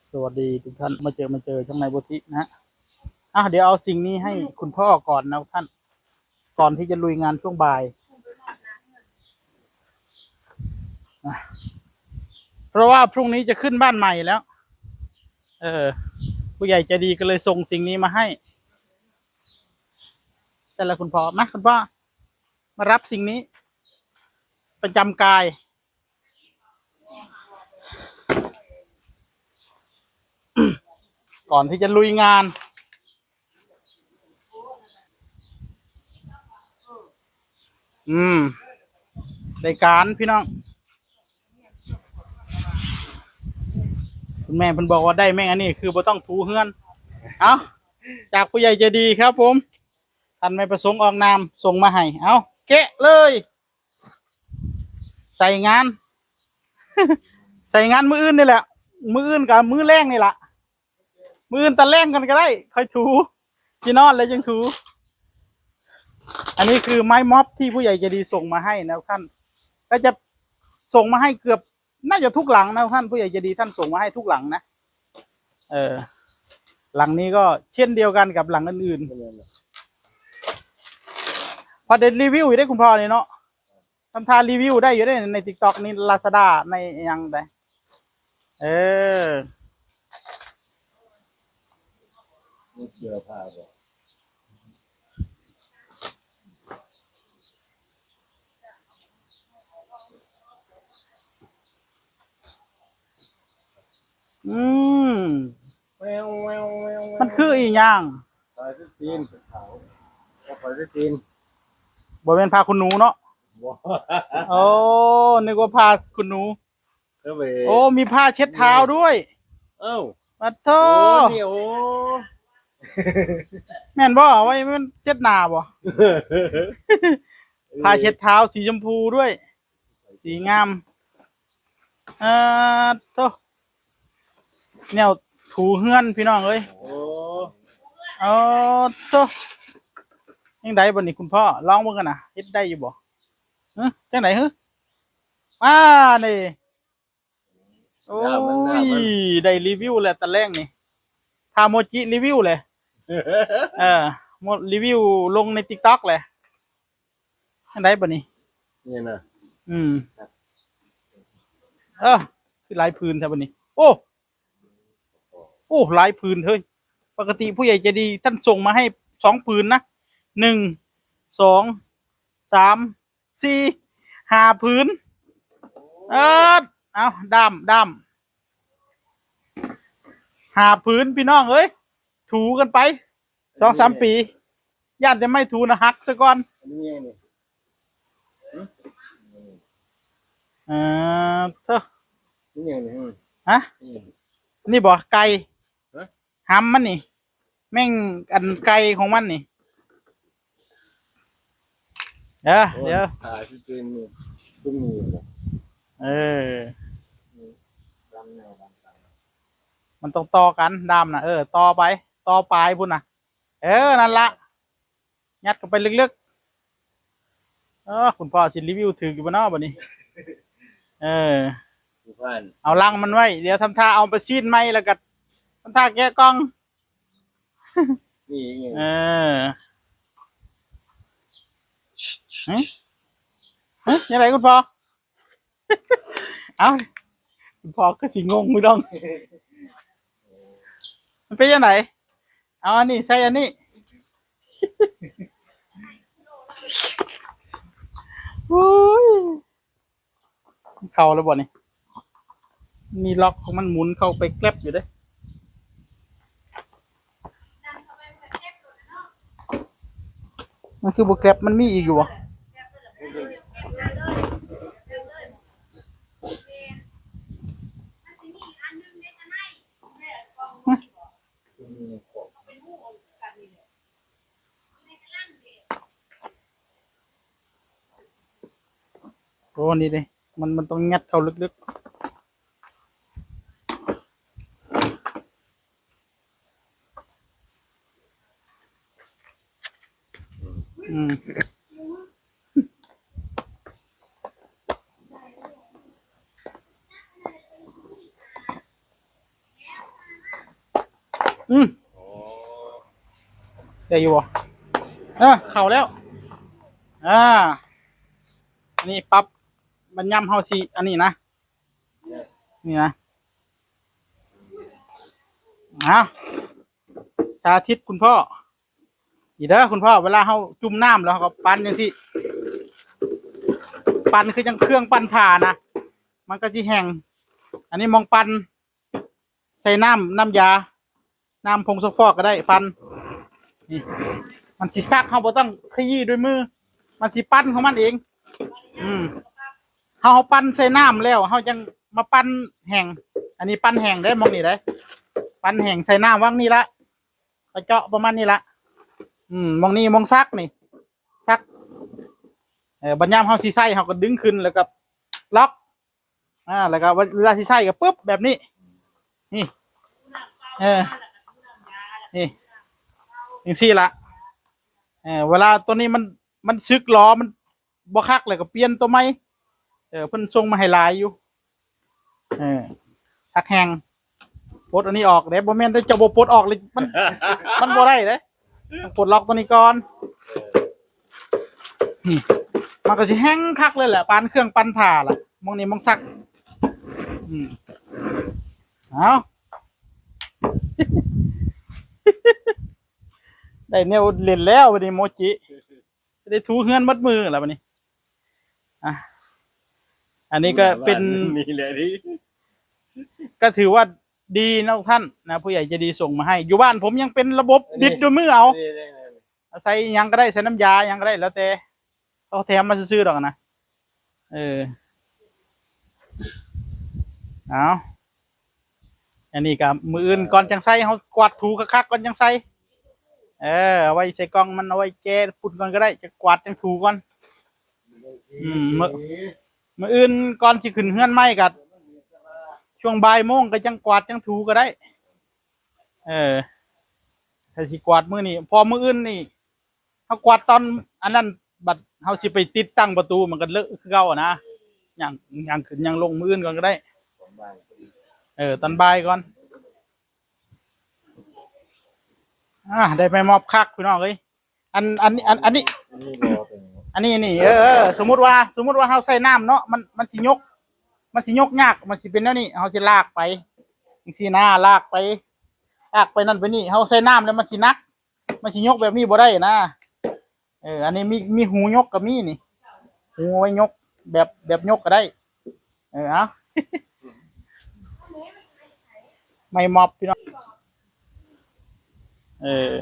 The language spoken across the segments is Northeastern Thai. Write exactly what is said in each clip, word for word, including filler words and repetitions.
สวัสดีทุกท่าน มาเจอ มาเจอช่องนายโพธินะฮะ อ่ะ เดี๋ยวเอาสิ่งนี้ให้คุณพ่อก่อนนะท่าน ก่อนที่จะลุยงานช่วงบ่ายนะ เพราะว่าพรุ่งนี้จะขึ้นบ้านใหม่แล้ว เออ ผู้ใหญ่ใจดีก็เลยส่งสิ่งนี้มาให้ แต่ละคุณพ่อ มา คุณพ่อ มารับสิ่งนี้ ประจำกาย ก่อนที่จะลุยงาน อืม ได้การพี่น้อง คุณแม่เพิ่นบอกว่าได้แม่งอันนี้คือบ่ต้องถูเฮือน เอ้า จากผู้ใหญ่ใจดีครับผม ท่านไม่ประสงค์ออกนามส่งมาให้ เอ้า แกะเลย ใส่งาน ใส่งานมื้ออื่นนี่แหละ มื้ออื่นกับมื้อแลงนี่แหละ มื้ออื่นตอนแลงกันก็ได้ ค่อยถู สินอนแล้วยังถู อันนี้คือไม้ม็อบที่ผู้ใหญ่ใจดีส่งมาให้นะท่าน ก็จะส่งมาให้เกือบ น่าจะทุกหลังนะท่าน ผู้ใหญ่ใจดีท่านส่งมาให้ทุกหลังนะ เออ หลังนี้ก็เช่นเดียวกันกับหลังอื่นๆ พอได้รีวิวอยู่ได้คุณพ่อนี่เนาะ ทำท่ารีวิวได้อยู่ได้ใน TikTok นี่ Lazada ในหยังได้ เออ นี่เสื้อผ้าบ่ อืม แววแววแววแวว มันคืออีหยัง ปลาสตีนปลาสตีน บ่แม่นผ้าขนหนูเนาะ บ่ โอ้ นึกว่าผ้าขนหนู ก็ไป โอ้ มีผ้าเช็ดเท้าด้วย เอ้า มาโท โอ้ ษ นี่โอ้ แม่นบ่ ไว้มันเช็ดหน้าบ่ ผ้าเช็ดเท้าสีชมพูด้วย สีงาม เอ่อโต แนวถูเฮือนพี่น้องเอ้ย โอ้ เออโต ยังไดบ่นี่คุณพ่อ ลองเบิ่งกันนะ เฮ็ดได้อยู่บ่ ฮะ จังได๋ ฮะ อ่า นี่ โอ้ ลาบมันลาบมัน ย ได้รีวิวแล้วตอนแรกนี่ พาโมจิรีวิวเลย เออ โม รีวิวลงใน TikTok เลย จังได๋บ่นี่ นี่นะ อืม เออ คือหลายผืนแท้บ่นี่ โอ้ โอ้ หลายผืนเฮ้ย ปกติผู้ใหญ่ใจดีท่านส่งมาให้สองผืนนะ หนึ่ง สอง สาม สี่ ห้าผืน เออ เอา ด้าม ด้าม ห้าผืนพี่น้องเอ้ย ถูกันไป สองสามปี ย่านจะไม่ถูนะ หักซะก่อน อันนี้ไงนี่ เออเถอะ นี่ไงนี่ ฮะ นี่ไง นี่บ่ ไก่ ฮะ หำมันนี่ แม่งอันไก่ของมันนี่ เดี๋ยว เดี๋ยว ขาที่เป็นนี่ตุ้มมีอยู่นะ เออ ดำแนวดำตา มันต้องต่อกัน ด้ามนะ เออ ต่อไป ต่อปลายพุ้นนะ เออ นั่นละ ยัดเข้าไปลึกๆ เออ คุณพ่อสิรีวิวถืออยู่บ่เนาะบัดนี้ เออ ผู้พัน เอาลังมันไว้ เดี๋ยวทำท่าเอาไปซีนไหม แล้วก็ทำท่าแกะกล่อง นี่ไง เออ ฮะ ฮะ ยังไงคุณพ่อ เอ้า คุณพ่อก็สิงงอยู่ดอง มันเป็นยังไง เอาอันนี้ใส่อันนี้ อุ้ย เข้าแล้วบ่นี่ มีล็อกของมันหมุนเข้าไปแกลบอยู่เด้ มันคือบ่แกลบ มันมีอีกอยู่บ่ โอ้ นี่เด้ มัน มันต้องงัดเข้าลึกๆ อืม อืม ได้อยู่บ่ เออ เข้าแล้ว อ่า อันนี้ปรับ มันย่ำเฮาสิ อันนี้นะ นี่นะ เอา สาธิตคุณพ่อ นี่เด้อคุณพ่อ เวลาเฮาจุ่มน้ำแล้วเฮาก็ปั่นจั่งซี้ ปั่นคือจั่งเครื่องปั่นผ้านะ มันก็สิแห้ง อันนี้หม่องปั่น ใส่น้ำ น้ำยา น้ำผงซักฟอกก็ได้ ปั่น นี่ มันสิซัก เฮาบ่ต้องขยี้ด้วยมือ มันสิปั่นของมันเอง อืม เฮาปั่นใส่น้ำแล้ว เฮาจั่งมาปั่นแห้ง อันนี้ปั่นแห้งเด้ หม่องนี้เด้ ปั่นแห้งใส่น้ำหว่างนี้ละ ก็เจาะประมาณนี้ละ อืม หม่องนี้หม่องซักนี่ ซัก เออ บัดยามเฮาสิใส่ เฮาก็ดึงขึ้นแล้วก็ล็อก อ่า แล้วก็เวลาสิใส่ก็ปึ๊บ แบบนี้ นี่ เออ นี่ จั่งซี้ละ เออ เวลาตัวนี้มัน มันสึกหรอ มันบ่คัก แล้วก็เปลี่ยนตัวใหม่ เออ เพิ่นส่งมาให้หลายอยู่ เออ ซักแห้ง ปลดอันนี้ออกเด้ บ่แม่นเด้อ เจ้าบ่ปลดออกเลย มัน มันบ่ได้เด้ ต้องปลดล็อกตัวนี้ก่อน นี่ มันก็สิแห้งคักเลยแหละ ปานเครื่องปั่นผ้าล่ะ หม่องนี้หม่องซัก อืม เอา ได้แนวเล่นแล้วบัดนี้โมจิ ได้ถูเฮือนหมดมือแล้วบัดนี้ อ่ะ อันนี้ก็เป็น นี่แหละดิ ก็ถือว่าดีนะท่านนะ ผู้ใหญ่ใจดีส่งมาให้ อยู่บ้านผมยังเป็นระบบบิดด้วยมือเอา นี่ๆๆ เอาใส่หยังก็ได้ ใส่น้ำยาหยังก็ได้ แล้วแต่ เขาแถมมาซื่อๆดอกนะ เออ เอา อันนี้ก็มื้ออื่นก่อนจั่งใส่ เฮากวาดถูคักๆก่อนจั่งใส่ เออ เอาไว้ใส่กล่องมัน เอาไว้แก้ฝุ่นก่อนก็ได้ จะกวาดจั่งถูก่อน อืม มื้อ มื้ออื่นก่อนสิขึ้นเฮือนใหม่ก็ ช่วงบ่ายโมงก็จั่งกวาดจั่งถูก็ได้ เออ ถ้าสิกวาดมื้อนี้ พอมื้ออื่นนี่ เฮากวาดตอนอันนั้น บัดเฮาสิไปติดตั้งประตูมันก็เลอะคือเก่าอะนะ ย่าง ย่างขึ้นย่างลงมื้ออื่นก่อนก็ได้ เออ ตอนบ่ายก่อน อ่า ได้ไม้มอบคักพี่น้องเอ้ย อัน อัน อัน อันนี้ อันนี้รอเป็นไงวะ อันนี้นี่ เออ เออ สมมุติว่า สมมุติว่าเฮาใส่น้ำเนาะ มัน มันสิยก มันสิยกยาก มันสิเป็นแนวนี้ เฮาสิลากไป จั่งซี้นะ ลากไป ลากไปนั่นไปนี่ เฮาใส่น้ำแล้วมันสิหนัก มันสิยกแบบนี้บ่ได้นะ เออ อันนี้มี มีหูยกก็มีนี่ หูไว้ยก แบบ แบบยกก็ได้ เออ เอา ไม้มอบพี่น้อง เออ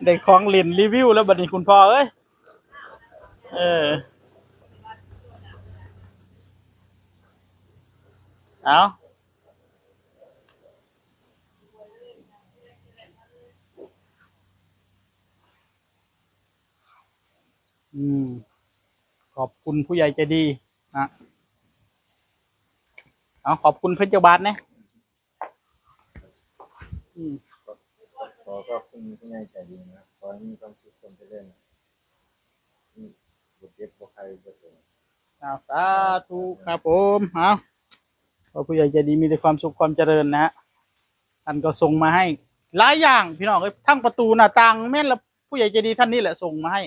ได้ของเล่นรีวิวแล้วบัดนี้คุณพ่อเอ้ย เออ เอา อืม ขอบคุณผู้ใหญ่ใจดีนะ เอา ขอบคุณเพิ่นจักบาทแหน่ อืม ขอขอบคุณผู้ใหญ่ใจดีนะ ขอให้มีความสุขความเจริญนะ อืม บ่เจ็บบ่ไข้บ่จน เอา สาธุครับผม เอา ขอผู้ใหญ่ใจดีมีแต่ความสุขความเจริญนะฮะ ท่านก็ส่งมาให้หลายอย่างพี่น้องเอ้ย ทั้งประตูหน้าต่าง แม่นละ ผู้ใหญ่ใจดีท่านนี้แหละส่งมาให้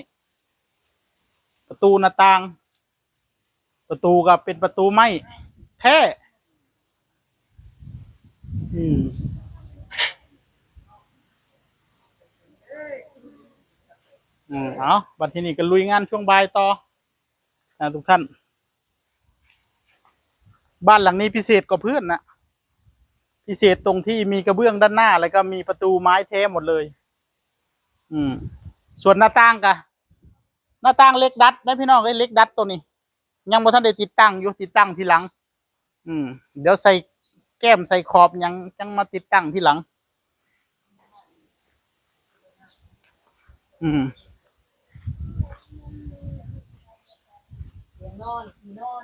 ประตูหน้าต่าง ประตูก็เป็นประตูไม้แท้ อืม อืม เอา บัดทีนี้ก็ลุยงานช่วงบ่ายต่อนะทุกท่าน บ้านหลังนี้พิเศษกว่าเพื่อนนะ พิเศษตรงที่มีกระเบื้องด้านหน้า แล้วก็มีประตูไม้แท้หมดเลย อืม ส่วนหน้าต่างกะ หน้าต่างเหล็กดัดนะพี่น้องเอ้ย เหล็กดัดตัวนี้ ยังบ่ทันได้ติดตั้งอยู่ ติดตั้งทีหลัง อืม เดี๋ยวใส่แก้มใส่ขอบหยัง จั่งมาติดตั้งทีหลัง อืม เตียงนอน ที่นอน